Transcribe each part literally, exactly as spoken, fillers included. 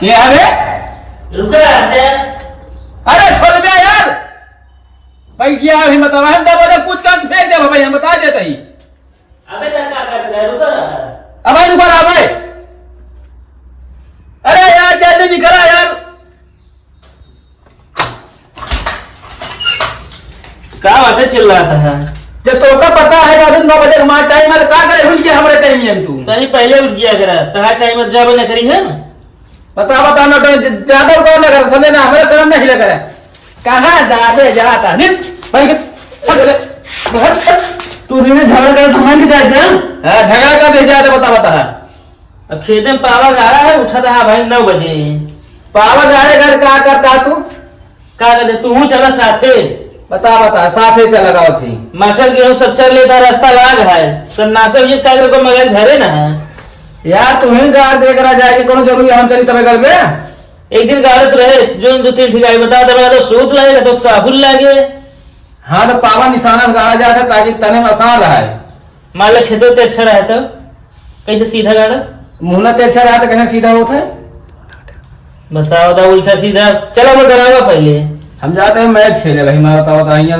ये अबे रुका रहते हैं। अरे छोड़ बे यार, बैठ गया अभी, मतलब हम दरवाजा कूच कर फेंक दे भाई, हम बता देते ही। अबे तक का करते हैं, रुका रहा। अबे रुका रहा भाई। अरे यार जल्दी निकला यार। का बाटे चिल्लात है? जब तोका पता है कि अभी नौ बजे हमारा टाइम है, तो का करे भूल गया हमारे टाइम में तू? तनी पहले उठ गया करा, तहार टाइम में जाबे न करी है ना। बता, बता, ना तो ज-, ज्यादा उठा ना कर, समझे ना, हमारे शर्म नहीं लग रहा है। कहाँ जाबे जाता? नित, भाई के, हट, हट, हट। तू रीने झगड़ा कर, तू मान के जाए जा। हाँ, झगड़ा कर दे जाता, बता, बता। अब खेते में पावा गाड़ा है, उठा था भाई नौ बजे। पावा गाड़े घर का करता तू? का करते, तू हूँ चला साथे। बता, बता, साथे चला गावत ही। मटर गेहूँ सब चल लेता, रास्ता लाग है। सब नासा हुई का करे को मगर घरे ना है। यार, तू ही गाड़ दे करा जाए कि कोनो जरूरी हम चली तबे घर में? एक दिन गाड़त रहे, जो दो तीन ठिकाई बता दे, तो सूत लगे, तो साहुल लगे। हाँ, तो पावा निशाना गाड़ा जाता ताकि तने में आसान रहे। मान ले खेतो तिरछा रहे तो कैसे सीधा गाड़ा? मुहना तिरछा रहे तो कैसे सीधा होत है? बताओ तो उल्टा सीधा। चलो वो करावा पहले। हम जाते हैं मैच खेले भाई, मैं बताओ तो यहाँ।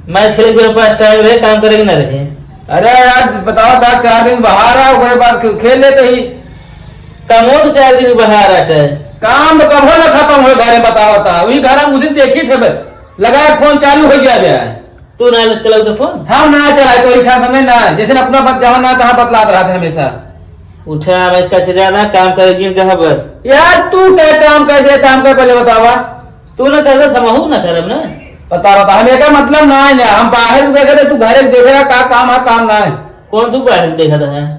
मैच खेले के पास टाइम रहे, काम करे के ना रहे। अरे यार बताओ तो चार दिन बाहर आओ, ओकरे बाद खे-, खेल लेते ही। कमो तो चार दिन बाहर आटे। काम तो कभो ना खत्म हो घरे, बताओ तो वही घर हम उसी देखी थे बे। लगा फोन चालू हो गया बे। तू ना चलाऊ तो फोन? हम ना चलाए, तोरी ख्याल समझे ना, जैसे अपना बात जहाँ ना तहाँ बतलात रहत है हमेशा। उठा भाई, कट के जाना, काम करे जिन कहा बस। यार तू क्या काम कर दे, काम कर पहले बतावा। तू ना कर दे, हमहू ना करब ना। बता, बता, हम एका मतलब ना है ना, हम बाहर देखे थे, तू घरे देखे का काम है, काम ना है। कौन तू बाहर देखा था?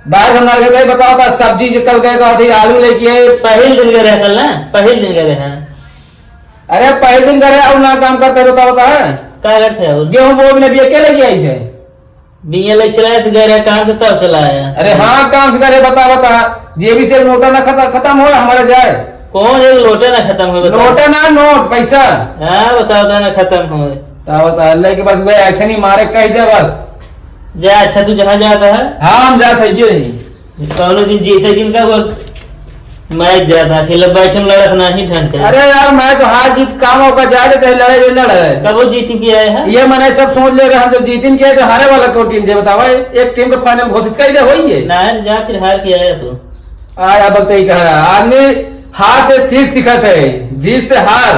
बाहर हम ना गए, बताओ बस, सब्जी जो कल गए कहा थी, आलू लेके आए। पहिल दिन गए रहे कल ना, पहिल दिन गए रहे। अरे, पहले दिन करे और ना काम करते तो का होता है? का करते हो? गेहूं बोए में अभी अकेले गया ही है। बिया ले चलाए तो गए रहे, काम से तब चलाया। अरे हाँ, काम से करे, बता, बता। जेबी से नोटा ना खत-, खत्म हो, हमारे जाए। कौन एक लोटा ना खत्म हो, बता। नोटा ना, नोट, पैसा। हाँ, बता, बता ना खत्म हो। का बता, लेके बस वह action ही मारे, कह दे बस। जा, अच्छा, तू जहाँ जाता है? हाँ, हम जात है, ये ही। कौनो दिन जीते जिनका वो मैच ज्यादा खेले, बैठे में लड़त नाही ढंग के। अरे यार, मैच तो हार जीत काम होगा, जाए तो चाहे लड़े जो लड़े। कब वो जीती भी आए हैं? ये मने सब सोच लेगा, हम जब जीतिन के तो हारे वाला को टीम जे बतावा, एक टीम के फाइनल घोषित कर दे होई है। ना है, जा फिर हार के आया तू। आ, अब तो ही कह रहा, आदमी हार से सीख सीखत है, जीत से हार।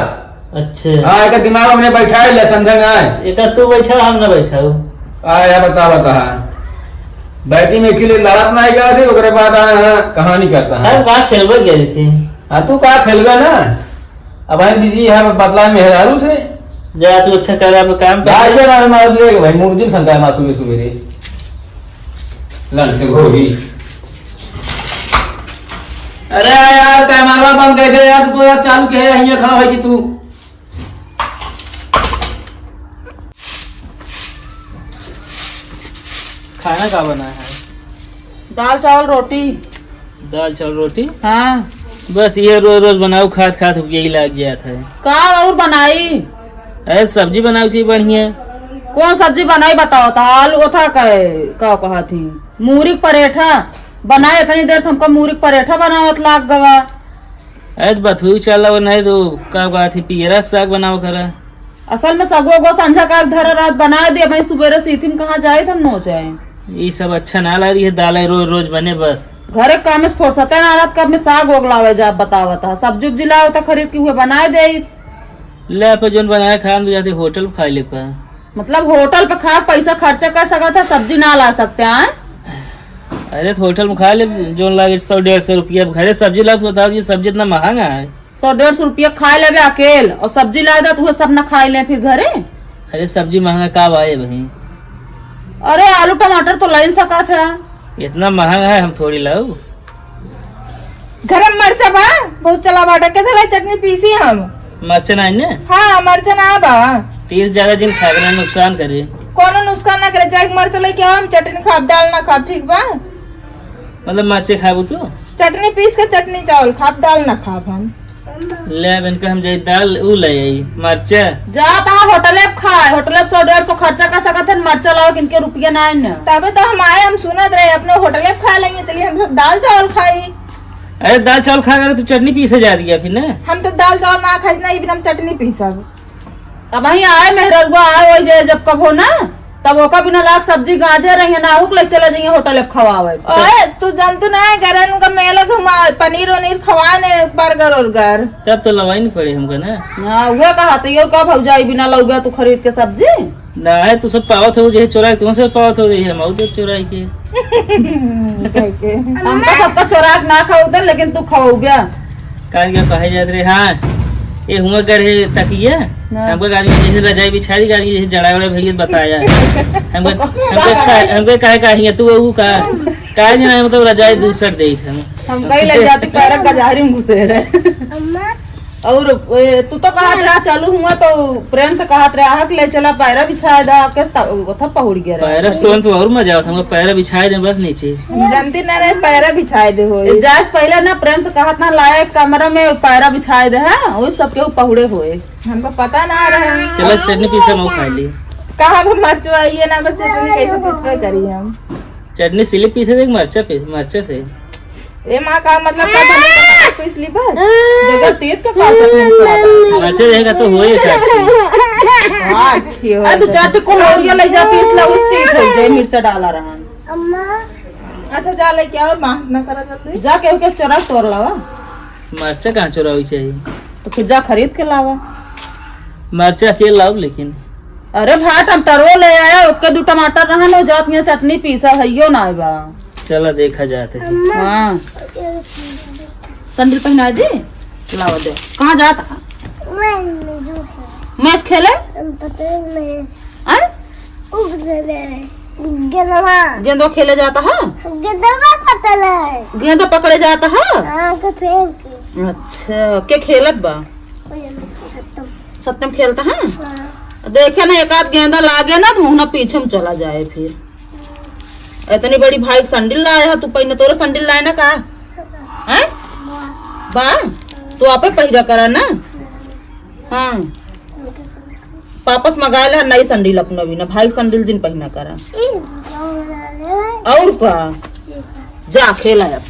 अच्छा। हाँ, एक दिमाग हमने बैठा ले, समझे ना? एक तू बैठा, हम ना बैठा। आ, या बता, बता। बैटिंग में के लिए लड़त ना गया थे, ओकरे बाद आ, हाँ, कहानी करता है। हर बात खेलबे गए थे। हाँ, तू का खेलबे ना? अब भाई बिजी है, बतला मेहरारू से। जा, तू अच्छा कर, अब काम कर। भाई, ये ना हमारे लिए भाई, मूड दिन संता है, माँ सुबह सुबह रे। लंड के घोड़ी। अरे यार, कैमरा बंद कर दे यार, तू तो यार चालू किया है, यहीं खड़ा है कि तू। खाना का बना है? दाल, चावल, रोटी। दाल, चावल, रोटी? हाँ। बस ये रोज रोज बनाओ, खात खात यही लाग जात है। का और बनाई? अरे सब्जी बनाओ चाहिए बढ़िया। कौन सब्जी बनाई बताओ तो? आलू ओथा का, का कहा थी? मूरी के परेठा बनाए, इतनी देर तो हमका मूरी के परेठा बनावत लाग गवा। अरे तो बथुई चला वो नहीं तो का कहा थी, पियरा के साग बनाओ करा। असल में सगो गो संझा का धरा रात बना दे, मैं सुबेरे सीथिन कहाँ जाए तो हम नो जाए। ये सब अच्छा ना लग रही है, दाल रोज रोज बने बस। घरे काम में फुर्सत है ना रात, कब में साग ओग लावे जा बतावत है, सब्जी उब्जी लावे तो खरीद के हुए बनाए दे। ले पे जोन बनाए खाए हम तो जाते होटल पे खा ले पे। मतलब होटल पे खा पैसा खर्चा कर सकत है, सब्जी ना ला सकते हैं? अरे तो होटल में खा ले, जोन लागे सौ डेढ़ सौ रुपया, अब घरे सब्जी ला के बता दिए, सब्जी इतना महंगा है। सौ डेढ़ सौ रुपया खाए लेबे अकेल और सब्जी ला दे तो उहे सब ना खाए ले फिर घरे। अरे सब्जी महंगा का बा ए बहिन? अरे आलू टमाटर तो लाइन सकत है। इतना महंगा है हम थोड़ी लाऊ। घर में मरचा बा, बहुत चला बाटे, के धलाई चटनी पीसी हम। मरचा ना ने? हाँ, मरचा ना बा। तेज ज्यादा जिन खावे ना, नुकसान करे। कोनो नुकसान ना करे, जाके मरचा लेके आओ, हम चटनी खाब, दाल ना खाब, ठीक बा? मतलब मरचे खाबू तू? चटनी पीस के चटनी चावल खाब, दाल ना खाब हम। ले अब इनका हम जाई दाल ऊ ले आई, मरचा। जा ता होटले पे खाए, होटले पे सौ डेढ़ सौ खर्चा कर सकत है, मरचा लाओ किनके रुपया ना है ना। तबे तो हम आए, हम सुनत रहे अपने होटले पे खा लेंगे, चलिए हम सब दाल चावल खाई। अरे दाल चावल खा कर तू चटनी पीसे जा दिया फिर ना। हम तो दाल चावल ना खाई ना, ई बिना हम चटनी पीसब। अब वहीं आए मेहररुआ, आए वही जे जब कब हो ना, तब ओका बिना लाग सब्जी गाजे रही है ना, आहुक ले चला जाइए होटल अब खवावे। ओए, तू जानतू ना है, गरन का मेला घुमा, पनीर वनीर खवा ने, बर्गर उर्गर। तब तो लवाई नहीं पड़े हमका ना। हाँ, वह कहा तो यो का भौजाई बिना लौबा तू खरीद के सब्जी? ना है, तू सब पावत हो, जे चोराई तुमसे पावत हो, जे हम आउत चोराई के। कह के। हम तो सबका चोरा के ना खाऊ दे, लेकिन तू खाऊ बे। काल के कहे जात रे, हाँ, ये हुआ कर है तकिया, हाँ। हमको गाड़ी जैसे रजाई बिछा दी, गाड़ी जैसे जड़ा वड़ा भैया बताया। हमको, हमको का-, हमको काहे का हिया, तू वो का, काहे ना, मतलब रजाई दूसर दे हम। हम कहीं ले जाते, पैर का जाहरी में घुसे रहे। अम्मा। और, ए, तू तो कहत रहा चालू हुआ तो प्रेम से कहत रहा हक ले चला पैरा बिछाए दा, के स-, ओथा पहुड़ गया रहा। पैरा सोन पे और मजा आवत, हमको पैरा बिछाए दे बस नीचे। जानती ना रहे, पैरा बिछाए दे हो। ए, जास पहले ना प्रेम से कहत ना लाए कमरा में पैरा बिछाए दे, हाँ, वो सब केहू पहुड़े होए। हमको पता ना रहे। चलो चटनी पीसे मऊ खा ली। कहाँ को मरचो आई है ना, बस चटनी कैसे पीसबे करी हम। चटनी सिली पीसे देख, मरचा पे, मरचा से। ए माँ, का मतलब का था, नहीं पीस ली बस। देखा, तेज का का चटनी स्वाद आता है। मरचा रहेगा तो होए का चीज। हाँ, ठीक हो अरे, तो जाए। चार टुकड़ा और ये ले जा, पीस ला, उस तीत हो जाए, मिर्चा डाला रहा। अम्मा। अच्छा, जा लेके आओ, बांस ना करा जल्दी। जा के, ओके चोरा तोड़ लावा। मरचा कहाँ चोरावे चाहिए? तो फिर जा खरीद के लावा। मरचा के लाओ लेकिन। अरे भाई, टमाटरो ले आया, ओके दो टमाटर रहन, जात में चटनी पीसा हइयो ना बा। चला देखा जाते हैं। हाँ। सैंडल पहना दे, लावा दे। कहाँ जाता? मैं मेजू है। मैच खेले? हम पता है मैच। आय? उग गए। गेंदवा। गेंदवा खेले जाता है? गेंदवा पकड़ है। गेंदवा पकड़े जाता है? हाँ, के फेंक के। अच्छा, के खेलत बा? कोई नहीं, छत्तम। सत्यम खेलता है? हाँ। देखे ना, एक आध गेंदा लागे ना, तो मुहना पीछे में चला जाए फिर। इतनी बड़ी भाई के सैंडल लाए है, तू पहने, तोरे सैंडल लाए ना का? हैं? बा? तू आपे पहिरा करा ना? हाँ। पापस मंगा ले नई सैंडल अपना बिना, भाई के सैंडल जिन पहिना करा। और का? जा खेला अब।